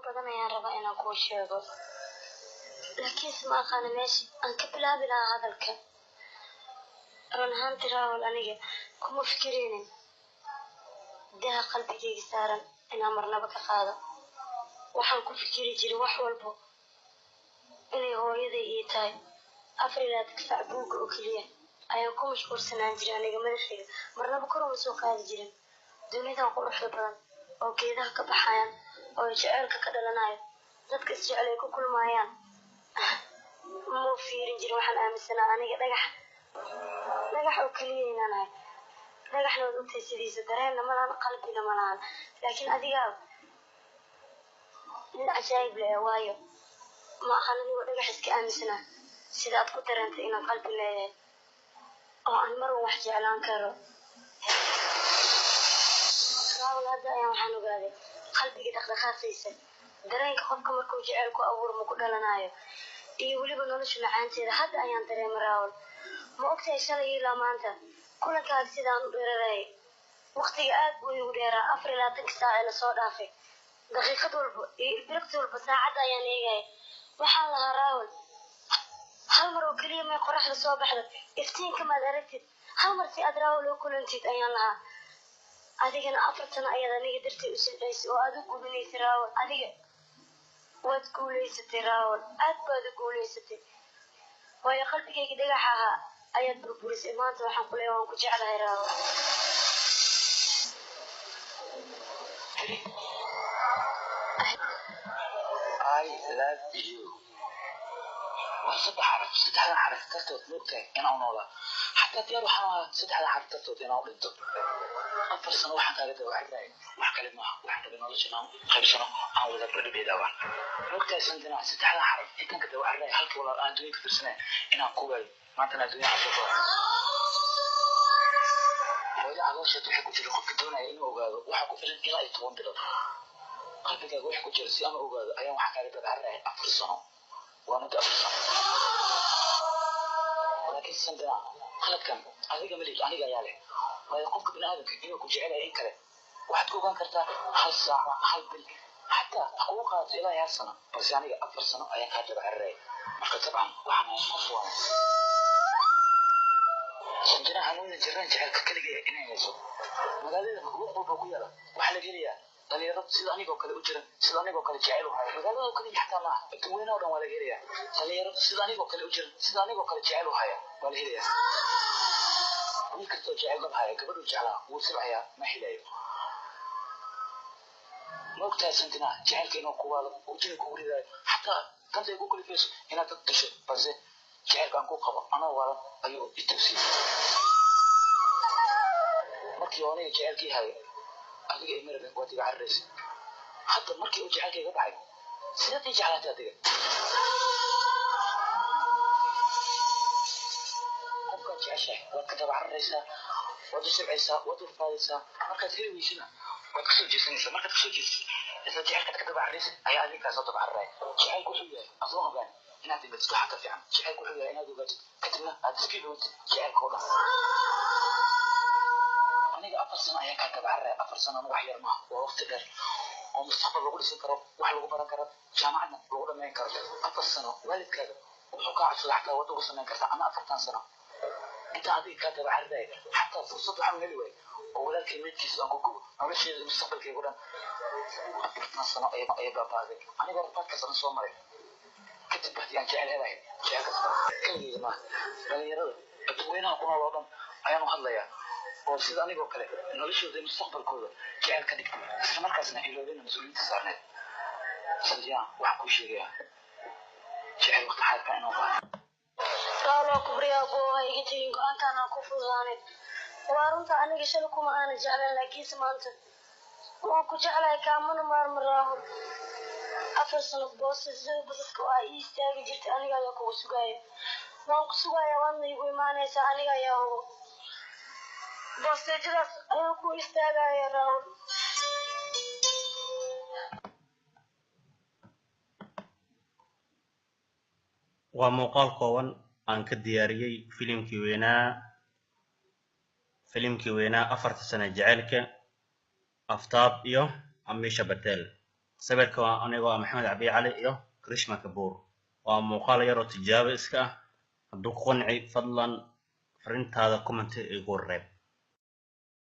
Badan ayaan rabaa inaan kuu sheego, laakiinse ma aqaana meesha aan ka bilaabi lahaa hadalka. Run ahaanti, Raawal, aniga kuma fikireynin daha qalbigayga saaran inaan marnaba ka qaado. Waxaan ku fikiri jiray wax walbo inay hooyaday ii tahay. 24 saac buugga oo keliya ayaan ku mashquulsanaan jiray. Aniga madaxayga marnaba kor uma soo qaadi jirin. Dunidan quruxda badan oo geedaha ka baxayaan oo jaceylka ka dhalanayo, dadka isjecel ay ku kulmaayaan, muu fiirin jirin. Waxaan aaminsanaa aniga dhagax, dhagax oo keliya inaan ahay. Dhagaxna waad ogtahay sidiisa, dareenna ma lahan, qalbina ma lahan. Laakiin adigaa nin cajaayib leh, waayo ma aqaan anigoo dhagax iska aaminsanaa sida aad ku dareentay inaan qalbi leeyahay oo aan mar un wax jeclaan karo. Raawal, hadda ayaan waxaan ogaaday qalbiga dhaqdhaqaaqiisa, dareenka qofka markuu jecel ku abuurma ku dhalanayo, iyo weliba nolosha macaanteeda hadda ayaan dareemay. Raawal, ma ogtahay shalay ilaa maanta kulankaaga sidaan u dherarayay? Waqtiga aad buu igu dheeraa. 24-ka saac ee lasoo dhaafay, daqiiqad walba iyo ilbiriqsi walba saacadda ayaan eegaya. Waxaan lahaa, "Raawal, hal mar oo keliya may qoraxda soo baxdo, iftiinka maad aragtid hal mar si aad Raawal oo kulantid," ayaan lahaa. Adigana 4 sano ayaad aniga dartay u silcaysay oo aad u gubinaysay. Raawal, adiga waad guulaysatay. Raawal, aad baad u guulaysatay, waayo qalbigayga dhagaxa ahaa ayaad burburisay. Maanta waxaan ku leeyahay waan ku jeclahay, Raawal. I love you waa saddex xaraf. Saddexda xaraf dartood, moogtahay inaan noolaa, xataa diyaar waxaan ahaa saddexda xaraf dartood inaan u dhinto. 4 sano waxaan kaaga daba xirnay wax kale maaha, waxaan rabay nolosha inaan qaybsano, aan wada dhadhabeeda. Wax moogtahay, Sanjana, saddexda xaraf intaan ka daba xirnay halkii walaal aan adduunka fiirsanay inaan ku waayo, maantana adduunya casoo kora. Hooyo caloosheed waxay ku jira, qofka doonaya inuu ogaado, waxaa ku filan ilaa iyo 10 bilood. Qalbigaaga wax ku jira si aan u ogaado ayaan waxaa kaaga daba xirnay 4 sano. Waa muddo 4 sano. Laakiin Sanjana, qaladkan adiga ma lihid, aniga ayaa leh, waayo qofka biniaadamka inuu ku jecel yahay in kale waxaad ku ogaan kartaa hal saac, hal bil, xataa ha kugu qaadato ilaa iyo hal sano. Balse aniga 4 sano ayaan kaa daba xiriray. Marka dabcan waxaan ahay qof waana. Sanjana, hanuuna jiraan jecelka keligay inay hayso. Magaalada luuq walba ku yaala waxaa laga helayaa dhalinyaro sida anigoo kale u jira, sida anigoo kale jecel u haya. Magaalada oo kaliya xataa maaha, dadweyne oo dhan waa laga helayaa dhalinyaro sida anigoo kale u jira, sida anigoo kale jecel u haya waa la helayaa. Wiil kastoo jecel dhab haya gabadhuu jeclaa wuu silcayaa, ma helayo. Ma ogtahay, Santina, jecelka inuu ku waalo, uu jini kugu ridaayo, xataa danta ay ku kalifayso inaad dad gasho? Balse jecelka aan ku qabo anoo waalan ayuu i toosiyey. Markii oo aniga jecelkii hayo, adiga ima rabin, waad iga cararaysay. Hadda markii uu jecelka iga baxay, sideed ii jeclaatay adiga? Qofkaad jeceshahay waad ka daba cararaysaa, waad u silcaysaa, waad u rafaadaysaa. Markaad heli weysina waad kasoo jeesanaysaa. Markaad kasoo jeesatid, isla jecelkaad ka daba cararaysid ayaa adiga kaasoo daba cararaya. Jecelku wuxuu yahay adoon ogaan inaad dhimatid waxaa ka fiican. Jecelku wuxuu yahay inaad ogaatid, kadibna aad iska ilowtid jecelka oo dhan. Aniga 4 sano ayaan kaa daba cararaya. 4 sanona wax yar maaha, waa waqti dheer oo mustaqbal lagu dhisan karo, wax lagu baran karo, jaamacadna lagu dhamayn karo. 4 sano waalidkaaga wuxuu kaa codsada xataa waad ugu samayn kartaa. Ama 4-tan sano inta adiga kaa daba cararaya, xataa fursad waxaan heli waayay oo walaalkay meydkiisa aan ku gubo. Nolosheeda iyo mustaqbalkayga o dhan 4-tan sano ayay baabaaday, anigoo rafaadkaas aan soo maray. Kadib haddii aan jecel helahay jecelkaas keligeyga maaha, dhalinyarada dadweynaha ku nool oo dhan ayaan u hadlayaa oo sida anigoo kale noloshooda iyo mustaqbalkooda jecel ka dhigtay, isla markaasna iloobina mas-uuliyiinta saarneed. Sanjana, waxaan kuu sheegayaa jecel waqti xaalka inuu qaato. Raawal, kubriyaa boo, ha iga tegin. Go-aankaan aan ku fududaanin. Waa runta, aniga shalay kuma aanan jeclayn, laakiinse maanta waan ku jeclahay, kaamana maarma. Raahul, 4 sano boosta sida basaska oo aa ii istaagi jirtay, aniga ayaa kugu sugaaya. Waan ku sugaaya, waadna igu imaanaysaa. Aniga ayaa hubo, boosteejadaas ayaan ku istaagaya, Raahul. Waa muuqaal kooban aan ka diyaariyey filimkii weynaa, Afarta Sano Jaceylka, Aftaab iyo Amisha Patel. Sawirka waa anigoo ah Maxamed Cabdi Cali iyo Karishma Kapoor. Waa muuqaal yaroo tijaabo iska ah. Hadduu ku qanci, fadlan fariintaada comment igu reeb.